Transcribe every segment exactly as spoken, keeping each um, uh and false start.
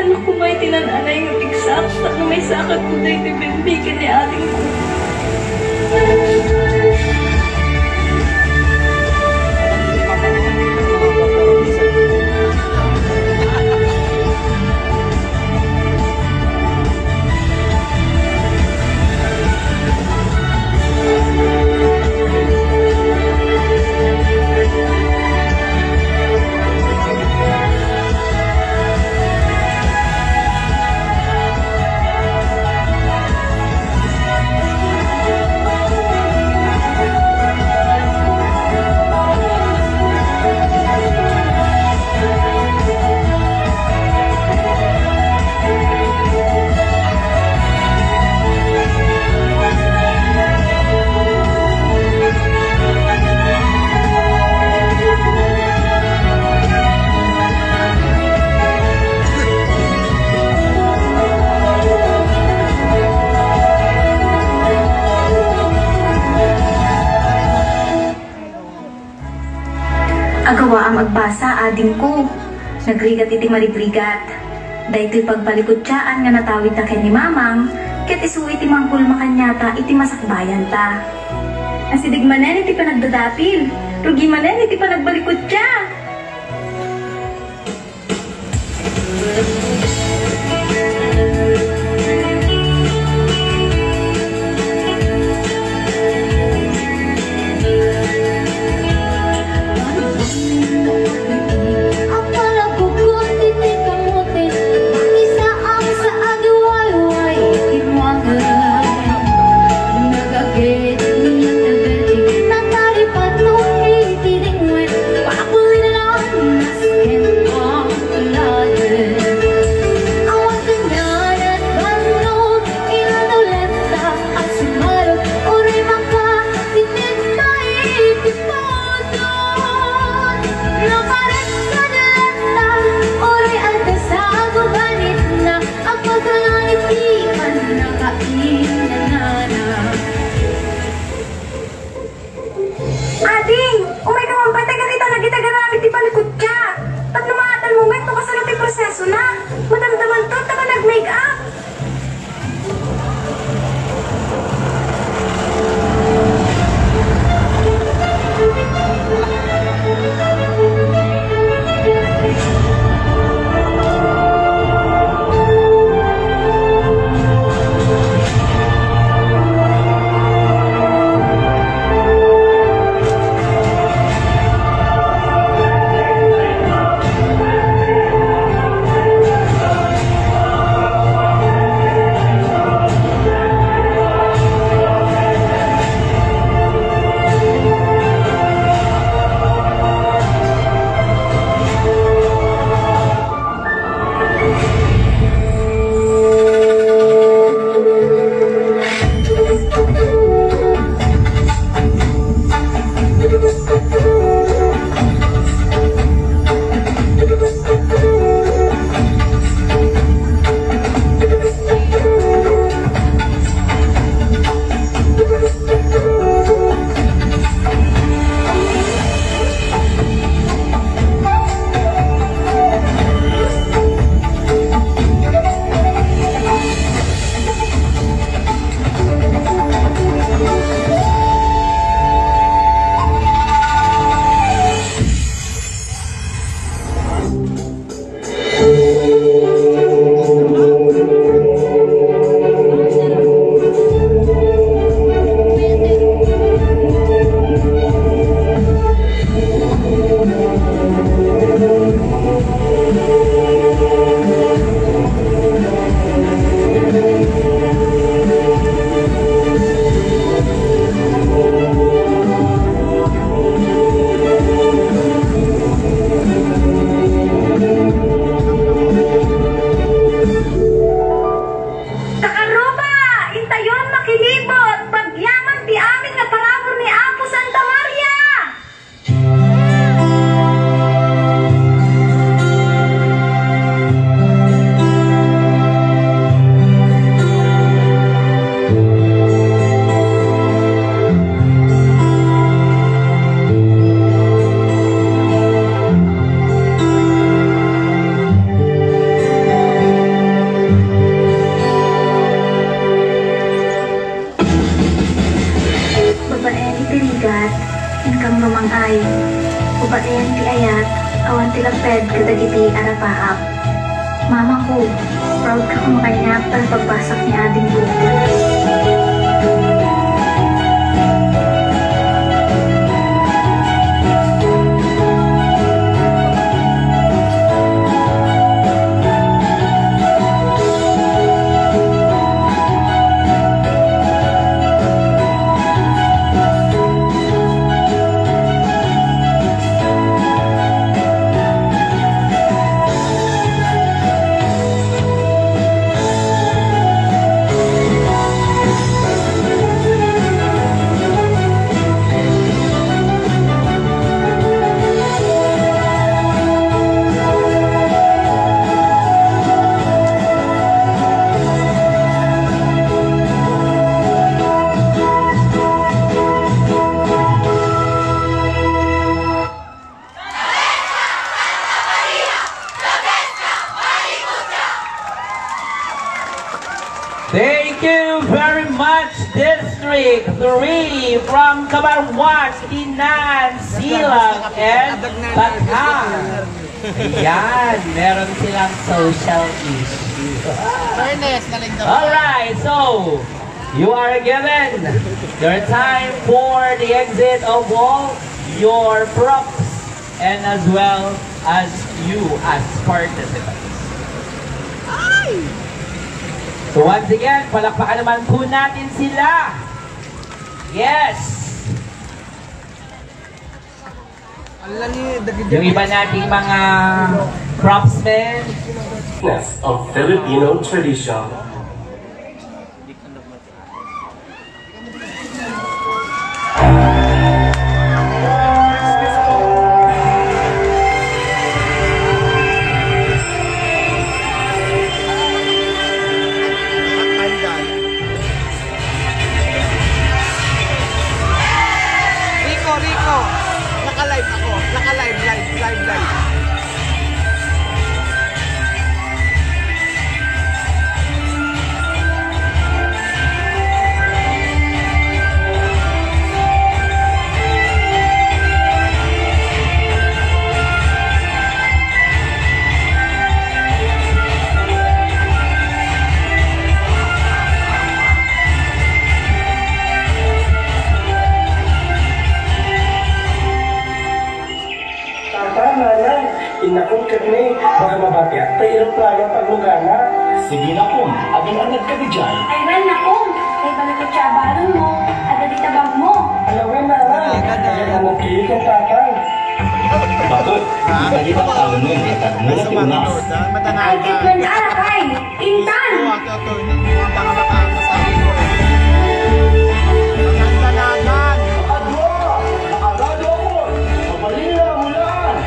Ako may tinan-anay nga pigsak, tapno maisakatko daytoy bembe ken ni adingko. Agawaam agbasa, adingko. Nagrigat iti marigrigat. Daytoy pagpalikutiaan nga natawidta ken ni Mamang, ket isu iti mangkulma kaniata iti masakbayanta. Asideg manen iti panagdadapil, rugi manen iti panagbalikutia. Laped kadagiti arapaap. Mamako, proud ka kaniak ta pagbasakko ni adingko. Thank you very much, District three from Cabal one, Tinan, Silang, and Bataan. Ayan, meron silang social issue. Fairness, galing daw. Alright, so, you are given your time for the exit of all your props and as well as you as participants. So once again, palakpakan naman po natin sila. Yes! Yung iba nating mga propsmen. Of Filipino tradition. Rico, Rico! Naka-live ako. Naka-live, live, live, live. Papa, Nanang, innakom ketdi, baka mabatiak ta eroplano ti agnugana. Sige, nakom, agan-anad kadi diay? Ay, wen, nakom, kay balikot ti abalonmo, adda dita bagmo. Ala wen, Nanang, agan-anad kayo ken Tatang. Bakit? Dagita abalonmo, itagmo na ti unas. Ay, ket wen, arakay. Intan! Gusto, Ate Attorney, intan nga makaano sa amin. Pagandalagan! Makadua! Makarado ako! Mabalin na mamulaan!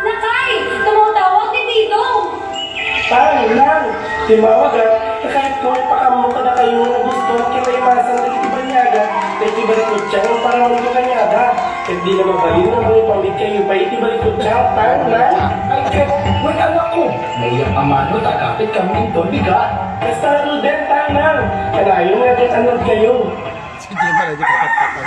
Nakay, tumawtawag ni Tito. Tang, Nang, timmawagak, ta kayatko nga ipakaammo kadakayo nga gusto nga kinaimasan dagiti baniaga, dagiti balikuttiang nga paramanto kaniada. Ket dina mabalin nga mangipammitkayo pay iti balikuttiang, Tang, Nang. Ay, ket, wen, anakko, naiyak a mano ta agkapit kami inton bigat. Kasta ngaruden, Tang, Nang, kanayon nga agan-annadkayo. Sige, pala, di pa patpatan.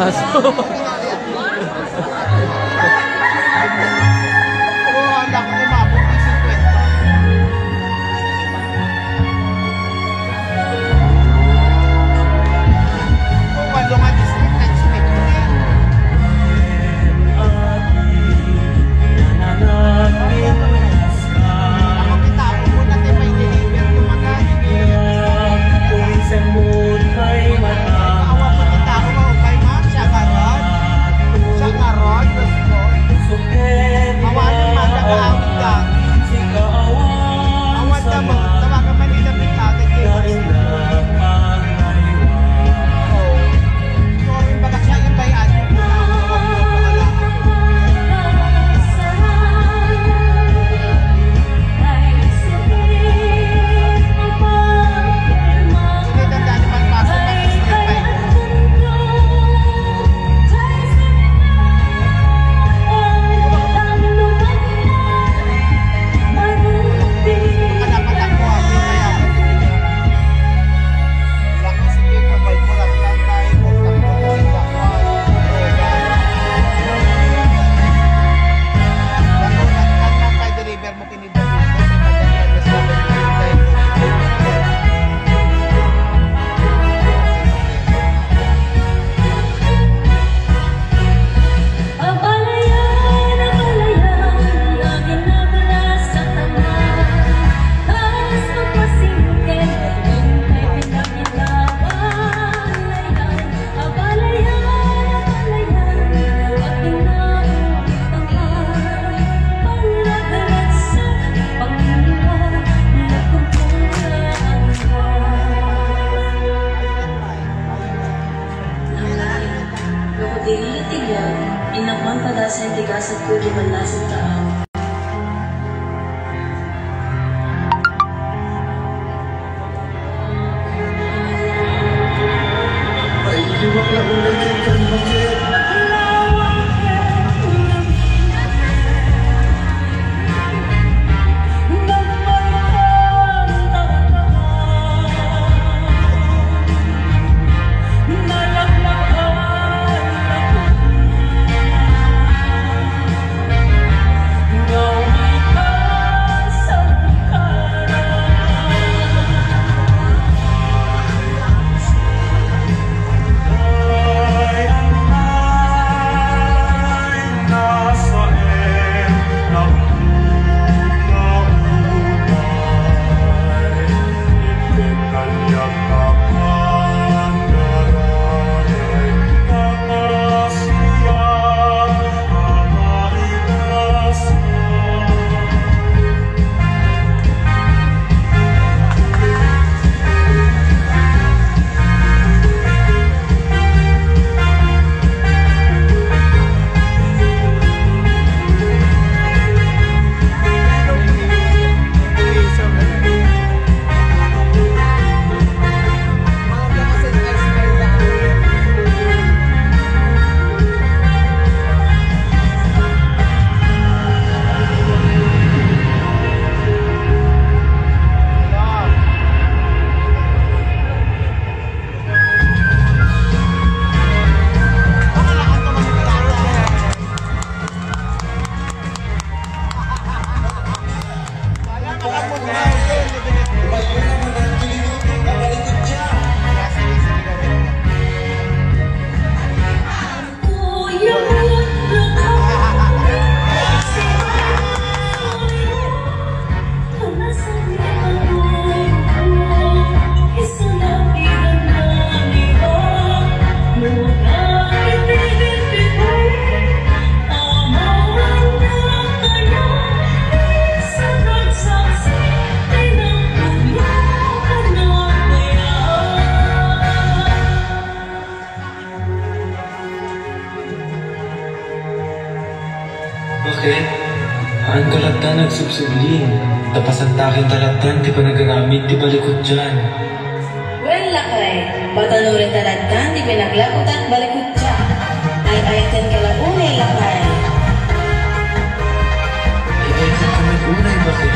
Aso. Oo, anak ko, umabot ng fifty. Walo nga district na expected. Ako kita, ako muna tayo may deliver, tumagal. Awa ko kita, ako, okay, ma'am, siya ka ron. Lasat ko di man lasat ka, ah. Bakit? Haan ka latta nga agsubsubli. Tapasanta ken ta latta ti panagaramid ti balikutdian. Wen, lakay, patanorenta latta ti pinaglakotak balikutdiak. Ay-ayatenka la unay, lakay. Ay-ayatenka met unay, bakit?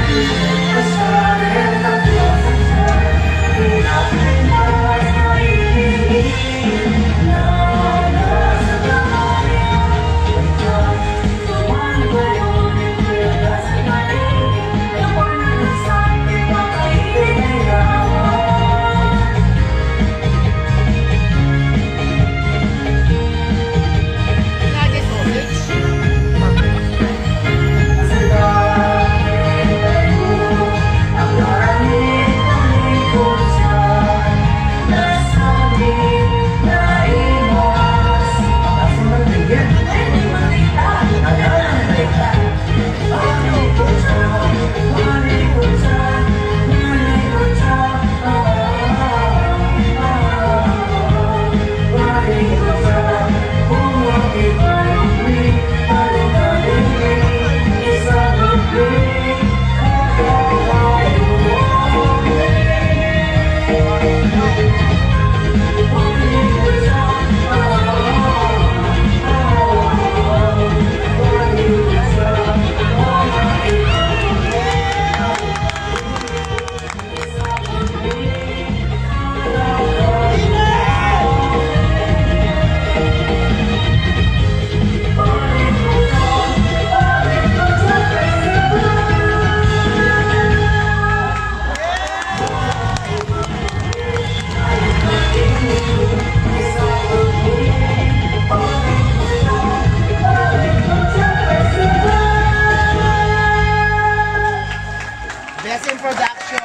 Best in production.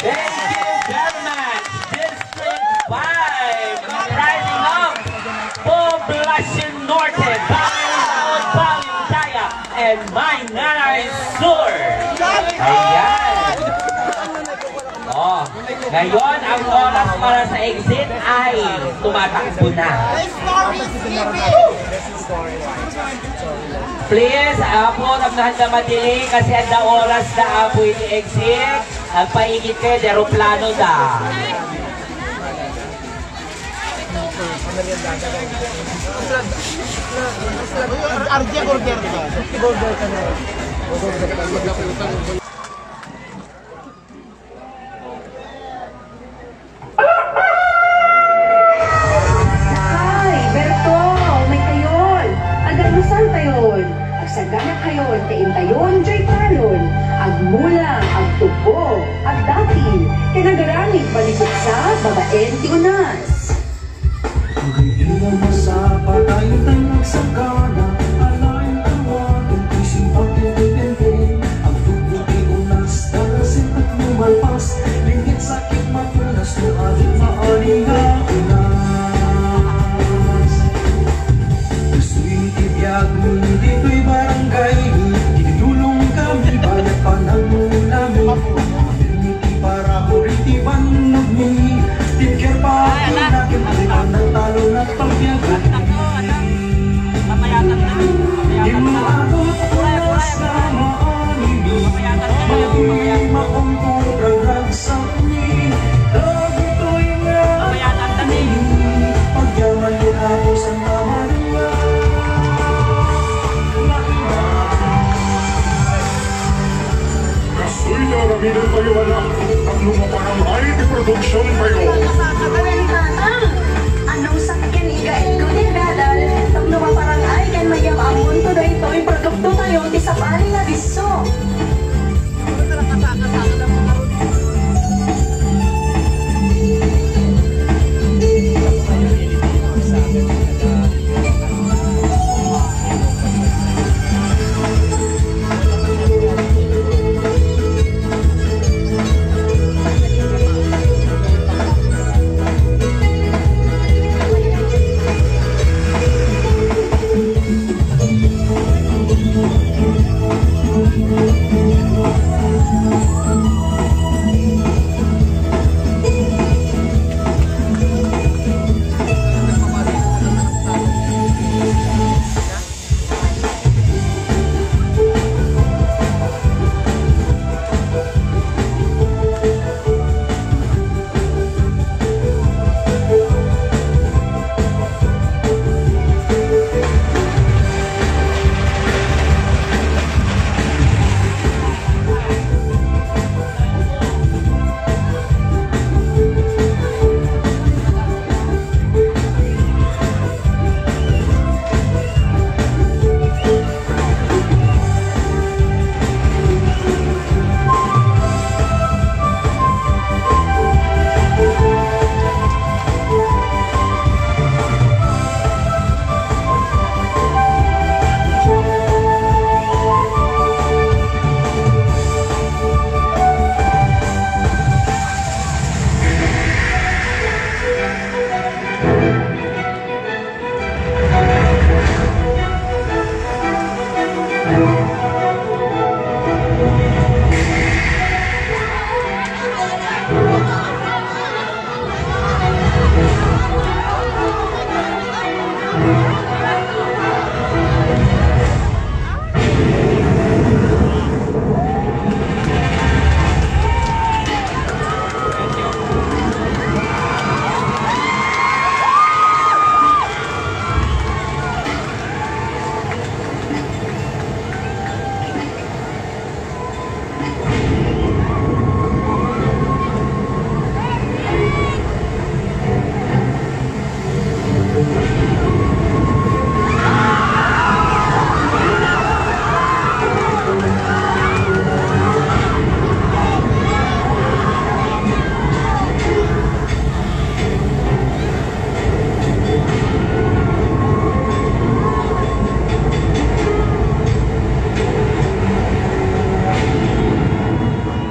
Thank you very much, District five, comprising of Poblacion Norte, Baliw Laod, Baliw Daya, and Maynara Sur. Ayan. Oh, ngayon, ang oras para sa exit ay tumatakbo na. Please, Apo, tapno handa madili kasi adda oras da, Apo, iti exit. Agpaigit kayo, di aeroplano da. Hi, Berto, may tayon. Agalmusal tayon. Agsagana kayon, ta intayon, jay talon. Agmulang, agtubbo, agdatil. Ken agaramid, balikutsa, babaen ti unas. Agrigilan masapa tayo tayo magsagana, alaen awaten ti simpati ti benden, agtubbo ti unas, darasin at lumalpas, lingit sakit matunas, no adik maani nga unas. Kastoy ti biagmi ditoy barangay, tinulong kami, bayat panagmulami. Pirmi ti parabur iti bannogmi, ti biker pa pinakin, ti panagtalon at pagbiagan. Immaabot oras nga maanimi, madi maungko ragragsak. Dagitoy nga agyaman ni Apo Santa Maria. Kastoy ti aramiden tayo, anak, tapno maparang-ay ti produksion tayo. Tata, anong sakyan igaitko ti gadal, tapno maparang-ay ken mayam-ammonto daytoy produkto tayo ti sabali nga disso.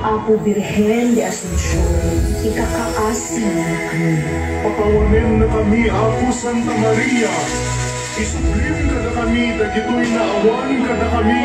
Apo Birhen de Asuncion, ikakaasim kami. Pakawanennakami, Apo Santa Maria, isublim kadakami dagitoy nga awan kadakami.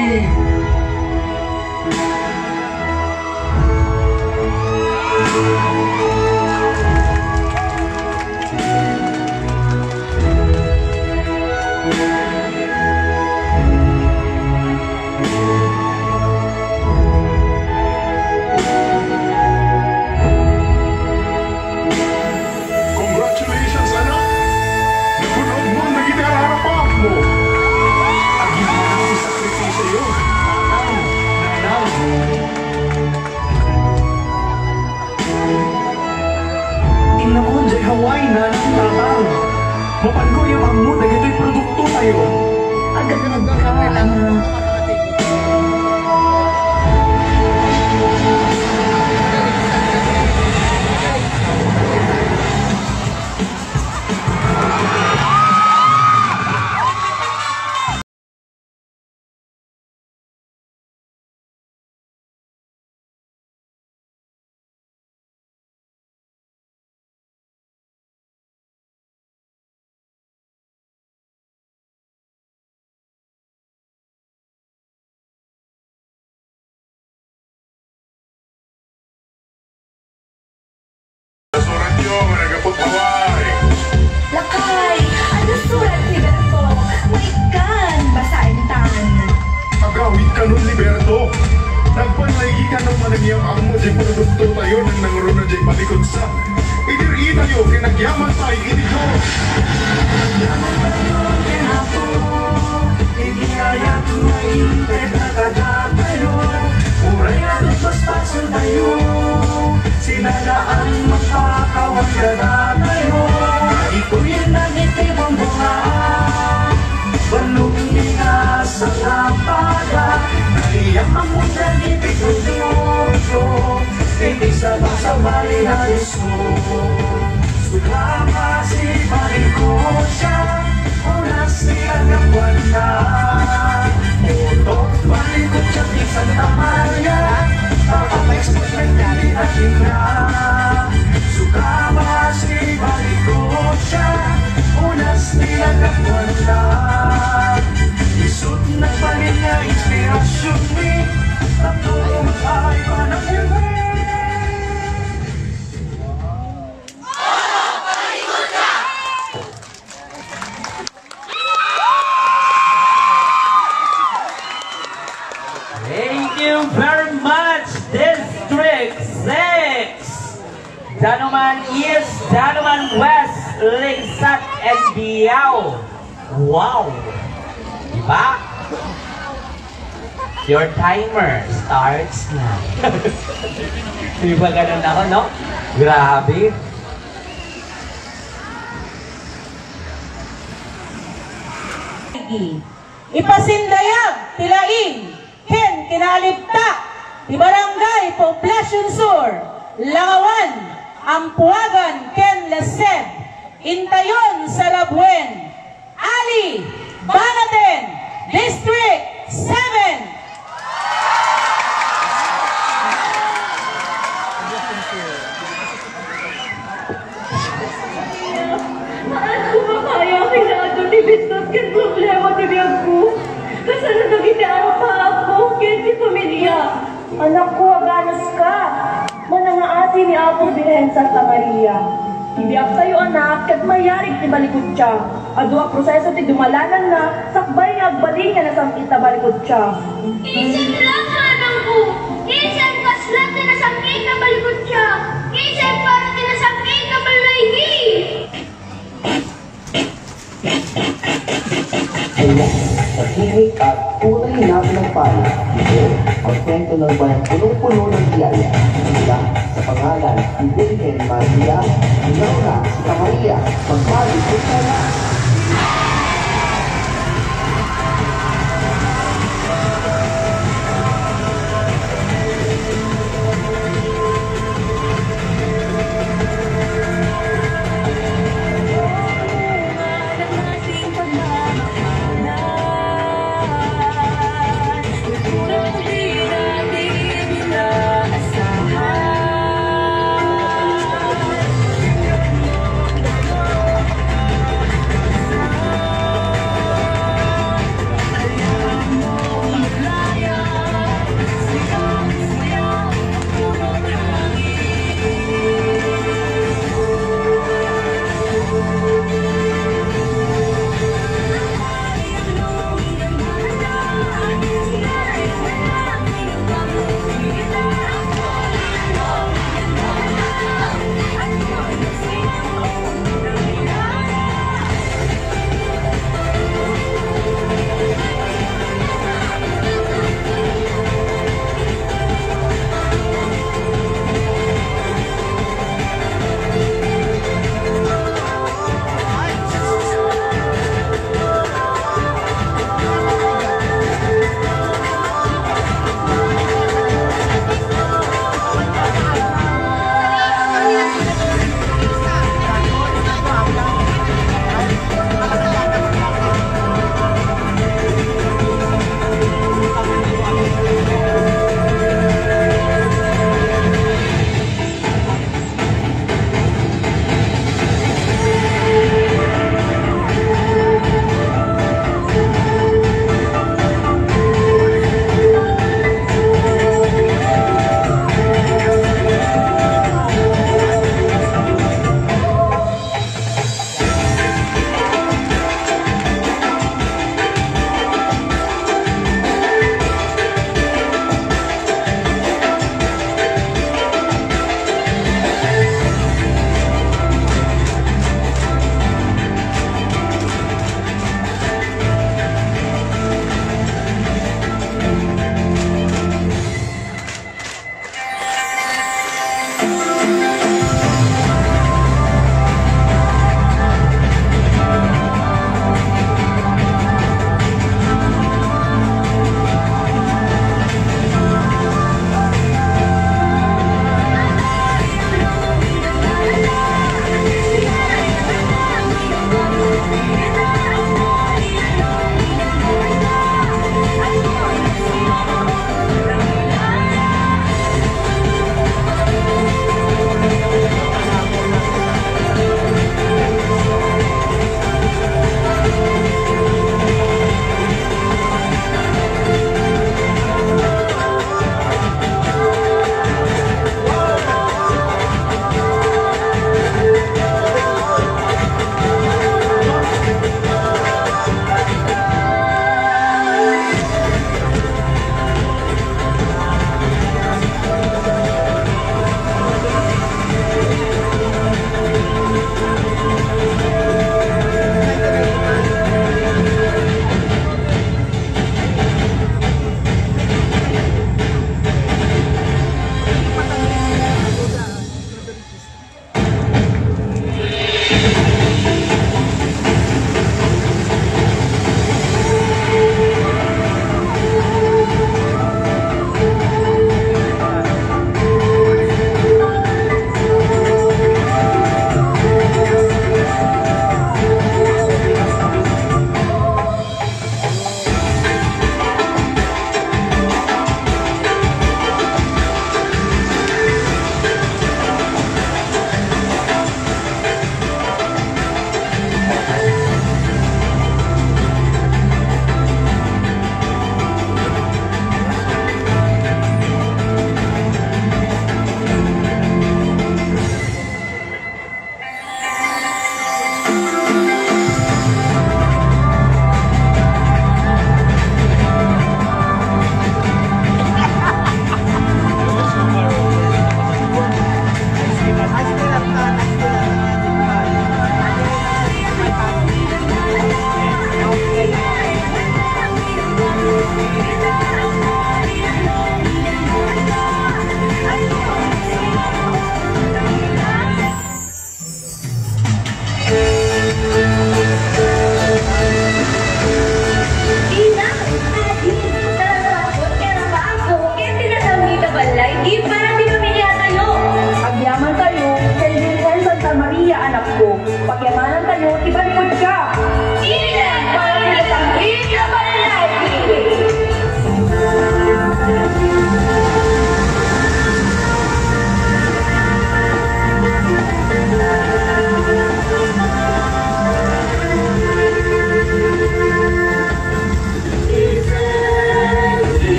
Nagapot away. Lakay, adda surat ni Berto. Maikkan, basaentayo. Agawid kanon ni Berto. Nagpanlaigi kano manangiam-ammo diay produktotayo nang nangruna diay balikudsa. Idir-itayo ken agyamantayo iti Dios. Agyamantayo ken Apo. Iti ayat nga inted a kadatayo, uray a basbasoltayo, sida daan magpakawan kadatayo. Itoyen dagiti bungbungaan, ballog ni nga sangapala, naiyak ammo dagiti produkto, iti sabali-sabali nga Sukama si balikucha, unas ti nagkakuanna. Utok balikucha ti Santa Maria, papapexport ti akinna. Sukama si balikucha, unas ti nagkakuanna. Isut nagbalin nga inspirasyonmi, tapno ay panagbiag. Thank you very much, District six. Danuman East, Danuman West, Lingsat, and Biao. Wow! Diba? Your timer starts now. Di ba ganun ako, no? Grabe. Ipasindayag ti laing ken kinaalibtak ti Barangay Poblacion Sur, Langawan, Ampuagan, ken Lesed. Intayon sa rabuen. Ali Banaten, District seven. Haan ko makaya a kinaadda ti bitbit ken problema ti biagko. Kasano dagiti arpaakko ken ti familia? Anakko, aganuska. Manangaasi ni Apo Birhen Santa Maria. Ti biagtayo, anak, ket mayarig ti balikutsia. Adu a proseso ti dumalananna sakbay nga agbalin nga nasam-it a balikutsia. Isu ti lasanangko, isu kasla ti nasam-it a balikutsia, isu para ti nasam-it a ballaigi. Ayan, tahimik at tunay na pinagpala. Ito ang kwento ng bayang punong-puno ng biyaya. Isang sa pangalan ni Virgen Maria, Laura, Santa Maria, magpalibot ka na!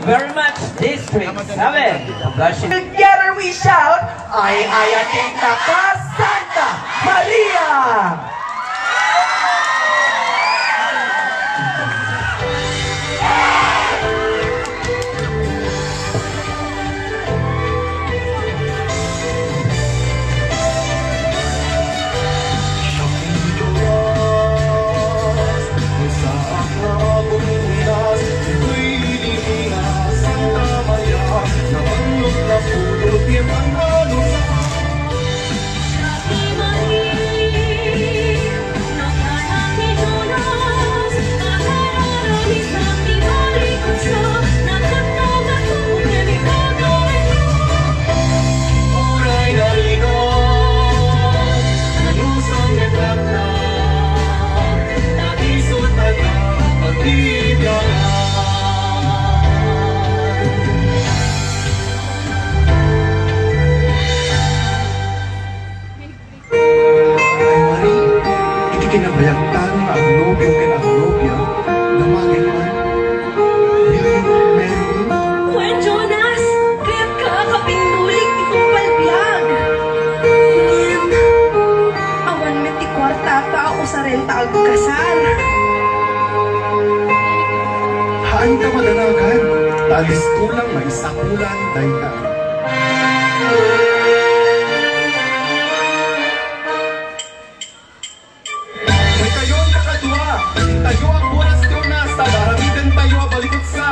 Very much, District seven. Congratulations. Together we shout, "Ay, ay, ating naka Santa Maria!" Ay, Marie, iti kinabayagtan nga agnobio ken agnobia, damagek man. Do you marry me? Wen Jonas, kayatka a kapinnulik ti tungpal biag. Ngem, awan met ti kuartata a usaren ta agkasar. Haanka madanagan, ta listo lang maisapulan dayta. Daytayon a kadua, intayo a buras ti Jonas, ta aramidentayo a balikutsa.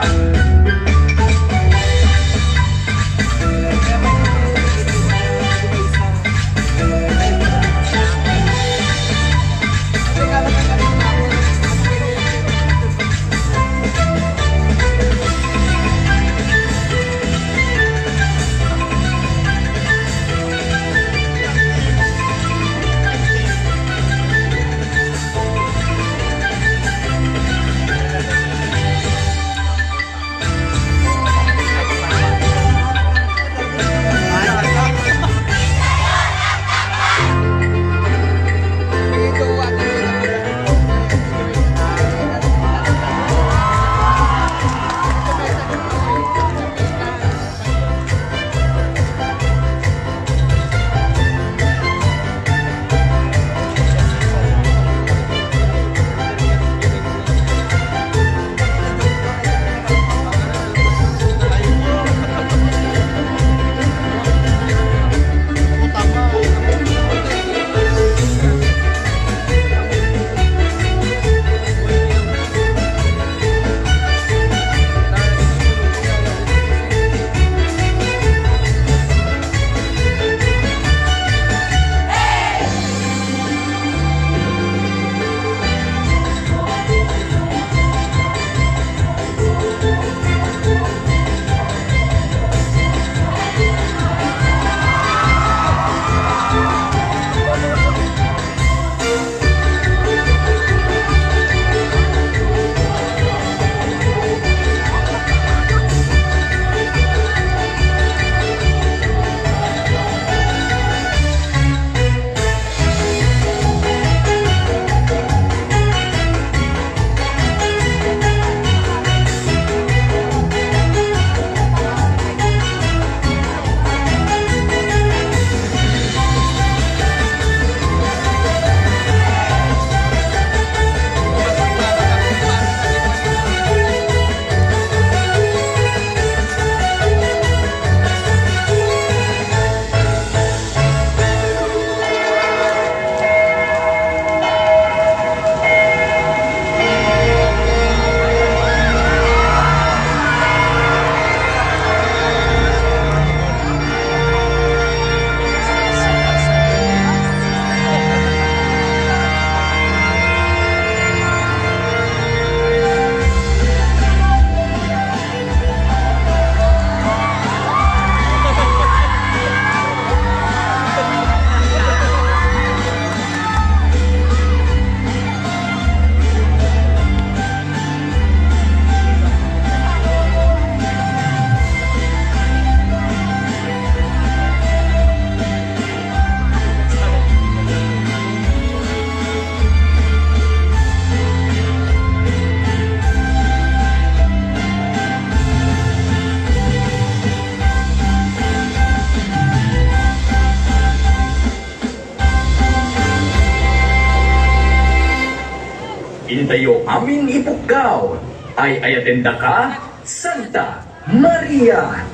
Yo amin ipukkaw, ay-ayaten daka, Santa Maria.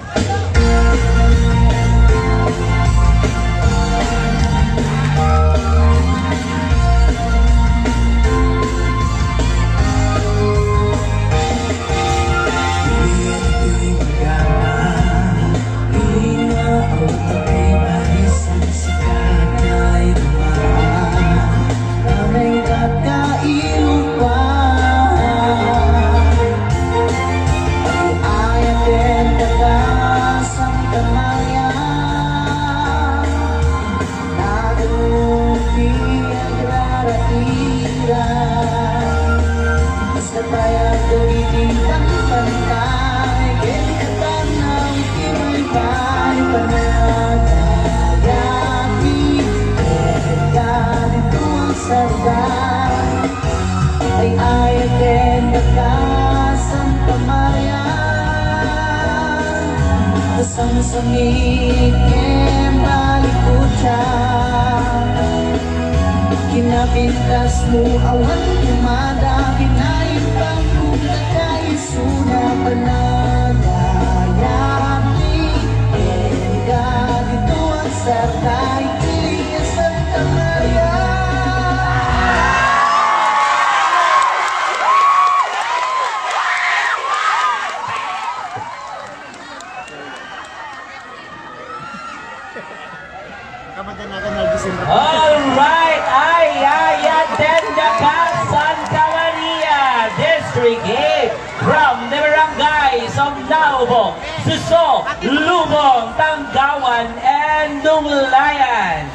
Nagrupi agraratiran, basta payag dagiti pampantay, ken katannaw iti maybay panagayat ti pagdadito a sardang. Ay-ayaten daka, Santa Maria, ta samsami ken balikutda. Kinapintasmo, awan kumada, kinaimbangmo, daka isuna panagayat ti pagdadito a sardang. Santa Maria. All right, ay-ayaten daka, Santa Maria, District eight, from the barangays of Naubong, Suso, Lubong, Tanggawan, and Nunglayan.